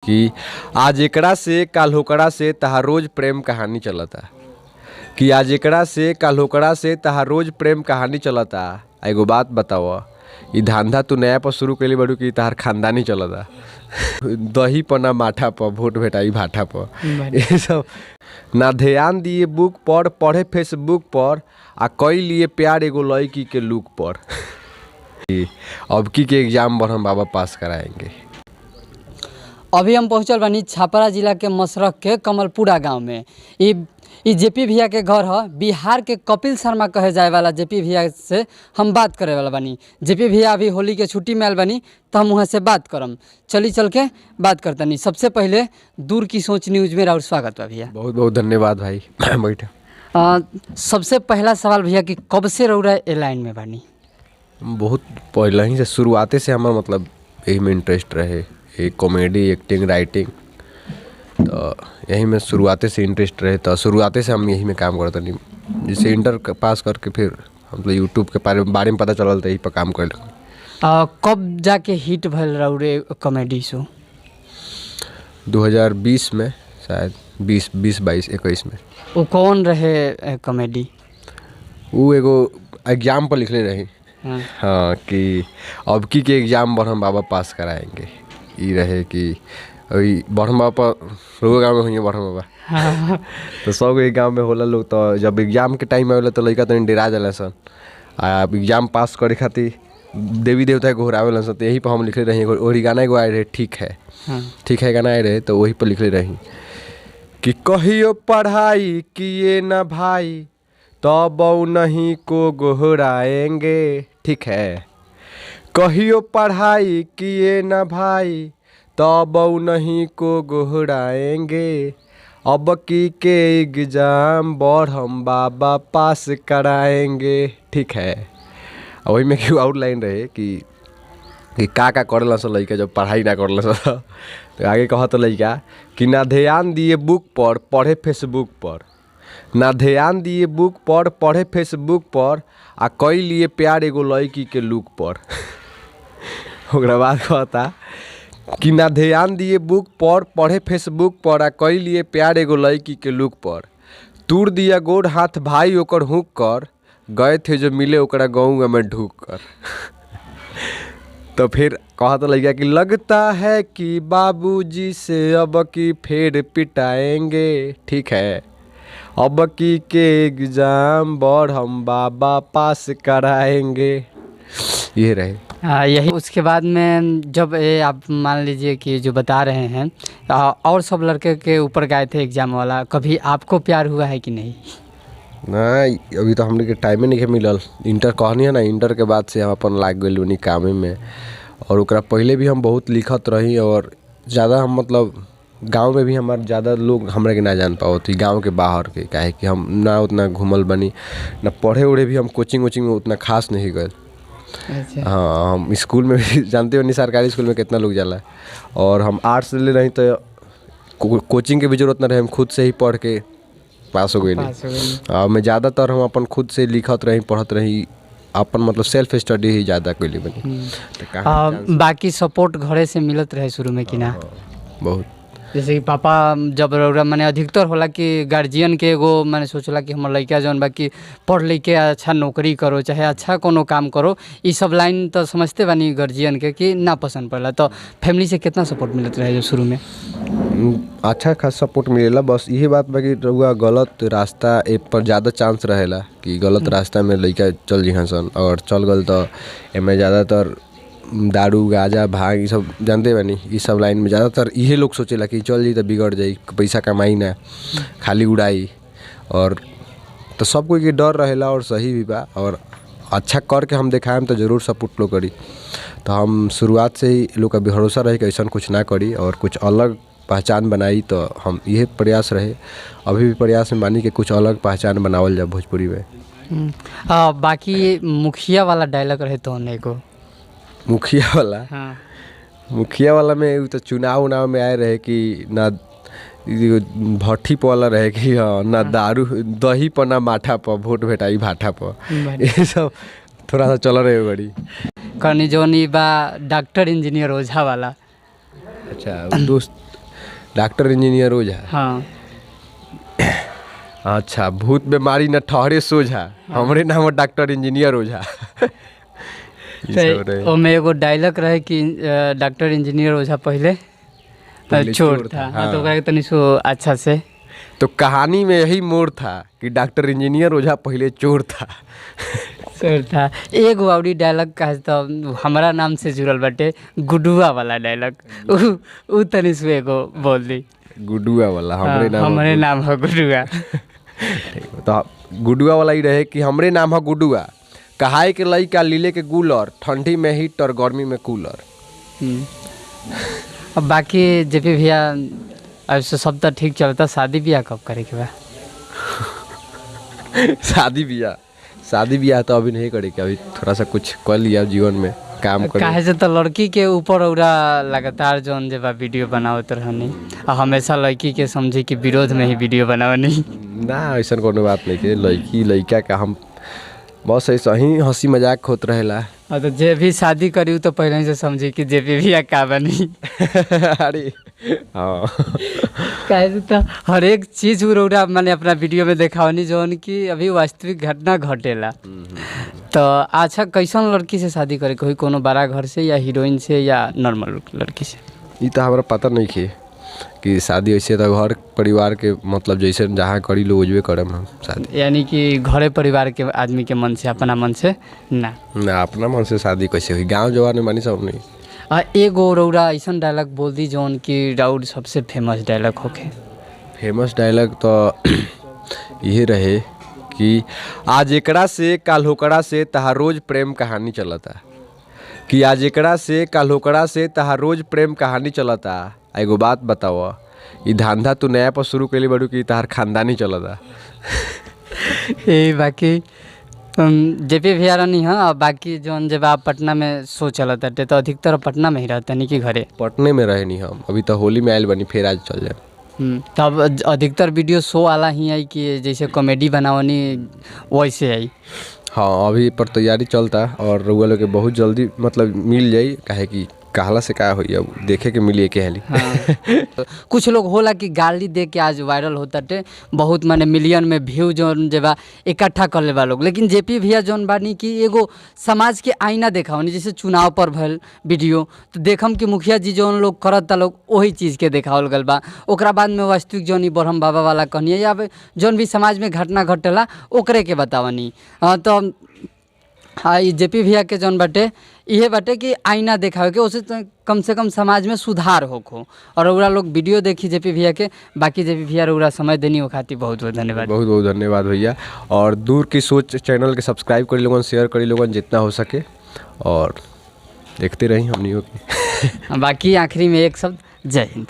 कि आज एकरा से काल होकरा से तहार रोज प्रेम कहानी चलता, कि आज एकरा से काल होकरा से तहार रोज प्रेम कहानी चलता। आ एगो बात बताव, ई धंधा तू नया पर शुरू कइले बारू कि तहार खानदानी चलता? दही पर ना माठा पर वोट भेटाई भाठा पर। ये सब ना ध्यान दिए बुक पर, पढ़े फेसबुक पर, आ कई लिए प्यार एगो लड़की के लुक पर। अबकी के एग्जाम पर हम बाबा पास कराएंगे। अभी हम पहुंचल बानी छपरा जिला के मसरख के कमलपुरा गांव में। ई ई जेपी भैया के घर ह। बिहार के कपिल शर्मा कहे जाए वाला जेपी भैया से हम बात करे वाला बानी। जेपी भैया अभी होली के छुट्टी में आयल बानी, तो हम वहाँ से बात करम। चली चल के बात करतनी। सबसे पहले दूर की सोच न्यूज़ में राउर स्वागत बा भैया। बहुत बहुत धन्यवाद भाई, बैठे। सबसे पहला सवाल भैया कि कब से रउरा ए लाइन में बानी? बहुत पहले ही से, शुरुआते से हमार मतलब यही में इंटरेस्ट रहे, एक कॉमेडी, एक्टिंग, राइटिंग, तो यही में शुरुआते से इंटरेस्ट रहे, तो शुरुआते से हम यही में काम करत रही। जैसे इंटर पास करके फिर मतलब यूट्यूब के बारे में पता चलल तो यही पर काम कर। कब जाके हिट भइल रउरे कॉमेडी शो? 2020 में शायद, 20 20 22 21 में। वो कौन रहे कॉमेडी? वो एगो एग्जाम पर लिखले रही। हाँ, कि अबकी के एग्जाम बढ़म बाबा पास कराएंगे। ई रहे कि अभी बढ़म बाबा पर रोगो गाँव में हुई बढ़म बाबा, तो सब एक गाँव में होला लोग। तो जब एग्जाम के टाइम आवेला तो लइका तनी डरा जाला सन, आ एग्जाम पास करे खातिर देवी देवता के गोहरावेला सन। तो यही पर हम लिखले रही। ओही गाना एगो आए रहे, ठीक है, ठीक है गाना आए रहे, तो वही पर लिखले रही कि कहियो पढ़ाई किए न भाई तब नहीं को गोहराएंगे। ठीक है, कहियो पढ़ाई किए न भाई तब नहीं को गोहराएंगे, अब की के एग्जाम बढ़म बाबा पास कराएंगे। ठीक है। और वही में केहू आउट लाइन रहे कि का का करेला सन लइका जब पढ़ाई ना करेला सन। तो आगे कहत लइका कि ना ध्यान दिए बुक पर, पढ़े फेसबुक पर, ना ध्यान दिए बुक पर, पढ़े फेसबुक पर, आ कई लिए प्यार एगो लड़की के लुक पर। ओकरा बाद कहता कि ना ध्यान दिए बुक पर, पढ़े फेसबुक पर, आ कई लिए प्यार एगो लड़की के लुक पर, तूर दिया गोड़ हाथ भाई ओकर हुक कर, गए थे जो मिले ओकरा गौआ में ढूक कर। तो फिर कहत लइका कि लगता है कि बाबूजी से अब की फिर पिटाएंगे। ठीक है, अब की के एग्जाम बढ़म बाबा पास कराएंगे। ये रहे। हाँ, यही। उसके बाद में जब ये आप मान लीजिए कि जो बता रहे हैं और सब लड़के के ऊपर गए थे एग्जाम वाला, कभी आपको प्यार हुआ है कि नहीं? ना, अभी तो हमने के टाइमे नहीं मिलल। इंटर कहनी है ना, इंटर के बाद से हम अपन लाग गइल उन्हीं कामे में। और ओकरा पहले भी हम बहुत लिखत रही, और ज़्यादा हम मतलब गांव में भी हमार ज़्यादा लोग हमरा के ना जान पावत गांव के बाहर के, काहे कि हम ना उतना घूमल बनी ना पढ़े उढ़े भी हम कोचिंग वोचिंग में उतना खास नहीं गए। अच्छा। हाँ, हम स्कूल में भी जानते हो नहीं सरकारी स्कूल में कितना लोग जाला, और हम आर्ट्स ले रही तो कोचिंग के भी जरूरत ना रहे, हम खुद से ही पढ़ के पास हो गए। पास हो गइली। आ मैं ज़्यादातर हम अपन खुद से लिखत रही, पढ़त रही, अपन मतलब सेल्फ स्टडी ही ज़्यादा कैले बनी। तो कहाँ बाकी सपोर्ट घरे से मिलत रहे शुरू में कि ना? बहुत। जैसे कि पापा जब रउरा माने अधिकतर होला कि गार्जियन के एगो माने सोचला कि हमर लइका जौन बा कि पढ़ लिख के अच्छा नौकरी करो चाहे अच्छा कोनो काम करो, ई सब लाइन तो समझते बानी गार्जियन के कि ना पसंद पड़ला, तो फैमिली से कितना सपोर्ट मिलत रहे जो शुरू में? अच्छा खास सपोर्ट मिलेला। बस इहे बात बा कि रउआ गलत रास्ता ए पर ज़्यादा चांस रहेला कि गलत रास्ता में लइका चल जिहा सन, और चल गल तो एमे ज़्यादातर दारू गांजा भांग ई सब जानते बानी, ई सब लाइन में ज़्यादातर इहे लोग सोचेला कि चल जाई तो बिगड़ जाई, पैसा कमाई ना खाली उड़ाई, और तो सब कोई के डर रहेला, और सही भी बा। और अच्छा करके हम देखाएम तो ज़रूर सपोर्ट लोग करी। तो हम शुरुआत से ही लोग का भरोसा रहे कि ऐसा कुछ ना करी और कुछ अलग पहचान बनाई, तो हम इहे प्रयास रहे, अभी भी प्रयास में बानी कि कुछ अलग पहचान बनावल जाए भोजपुरी में। बाकी मुखिया वाला डायलॉग रहे तो एगो मुखिया वाला? हाँ। मुखिया वाला में उ तो चुनाव उनाव में आए रहे कि ना भट्ठी पर वाला रहे कि हाँ ना दारू दही पर ना माठा पर वोट भेटाई भाठा पर, ये सब थोड़ा सा चल रहे बड़ी। कहनी जौन ई बा डॉक्टर इंजीनियर ओझा वाला। अच्छा, दोस्त डॉक्टर इंजीनियर ओझा। हाँ। अच्छा, भूत बीमारी न ठहरे सोझा, हमरे नाम है डॉक्टर इंजीनियर ओझा। ई सब रहे। तो ओमे एगो डायलॉग रहे कि डॉक्टर इंजीनियर ओझा पहले पहले चोर चोर था। था, हाँ, तो हाँ। ओकरा के तनी सो अच्छा से। तो कहानी में यही मोड़ था कि डॉक्टर इंजीनियर ओझा पहले चोर था। चोर था। एगो अउरी डायलॉग कहे तो हमरा नाम से जुड़ल बाटे, गुडुआ वाला डायलॉग, उ उ तनी सो एगो बोल दी। गुडुआ वाला? हमरे हाँ, नाम हमरे नाम है गुडुआ। ठीक बा। तो गुडुआ वाला ही रहे कि हमरे नाम है गुडुआ, कहाए के लइका लीले के गुलर, ठंडी में हीटर गर्मी में कूलर। अब बाकी जेपी भैया, अब से सब तो ठीक चलता, शादी ब्याह कब करे के बा? शादी ब्याह, शादी ब्याह तो अभी नहीं करे के, अभी थोड़ा सा कुछ कर लिया जीवन में, काम कर। काहे से तो लड़की के ऊपर औरा लगातार जौन जे बा वीडियो बनावत रहनी आ हमेशा लड़की के समझी कि विरोध में ही वीडियो बनावनी। ना, ऐसा कोनो बात नहीं के लड़की लड़का का, हम बस ऐसा ही हंसी मजाक होत रहेला। और तो जे भी शादी करी उ तो पहले ही से समझी कि जेपी भैया का बनी। अरे हाँ। काहे से तो हर एक चीज़ उ रौरा माने अपना वीडियो में देखावनी जौन कि अभी वास्तविक घटना घटेला। तो अच्छा, कैसन लड़की से शादी करे के होई? कोनो बड़ा घर से या हीरोइन से या नॉर्मल लड़की से? ई तो हमरा पता नहीं खे कि शादी ऐसे तो घर परिवार के मतलब जैसे जहाँ करी लो ओजबे करम हम शादी। यानी कि घरे परिवार के आदमी के मन से, अपना मन से ना? ना, अपना मन से शादी कैसे हुई? गांव जवार में मानी सब नहीं। आ एगो रौरा ऐसन डायलॉग बोल दी जौन कि राउर सबसे फेमस डायलॉग होखे। फेमस डायलॉग तो यही रहे कि आज एकरा से काल होकरा से तहार रोज प्रेम कहानी चलता, कि आज एकरा से काल होकरा से तहार रोज प्रेम कहानी चलता, आ एगो बात बताव, ई धंधा तू नया पर शुरू कैली बड़ू कि तहार खानदानी चलता। ए बाकी जेपी भैया रहनी। हाँ, और बाकी जौन जब आप पटना में शो चलत ताटे तो अधिकतर पटना में ही रहता नहीं कि घरे? पटने में रहनी हम, अभी तो होली में आयल बनी, फिर आज चल जाए। तब अधिकतर वीडियो शो वाला ही आई कि जैसे कॉमेडी बनावनी वैसे आई? हाँ, अभी पर तैयारी चलता और रउआ लोग के बहुत जल्दी मतलब मिल जाई, काहे कि कहला से का होई, अब देखे के मिली के हाली। हाँ। कुछ लोग होला कि गाली दे के आज वायरल होता टे, बहुत माने मिलियन में व्यू जौन जे बा इकट्ठा कर ले बा लोग, लेकिन जेपी भैया जौन बानी कि एगो समाज के आईना देखावनी। जैसे चुनाव पर भइल वीडियो तो देखम कि मुखिया जी जौन लोग करत लोग वही चीज़ के देखावल गल बा। ओकरा बाद में वास्तविक जौन ई ब्रह्म बाबा वाला कहनी या जौन भी समाज में घटना घटेला ओकरे के बतावनी। हाँ, तो हाँ, ई जेपी भैया के जौन बाटे इहे बाटे कि आईना देखावे के, उसे तो कम से कम समाज में सुधार होखो और रउरा लोग वीडियो देखी जेपी भैया के। बाकी जेपी भैया रउरा समय देनी वो खातिर बहुत बहुत धन्यवाद। बहुत बहुत धन्यवाद भैया, और दूर की सोच चैनल के सब्सक्राइब करी लोगन, शेयर करी लोगन जितना हो सके, और देखते रही हमनियों के। बाकी आखिरी में एक शब्द, जय हिंद।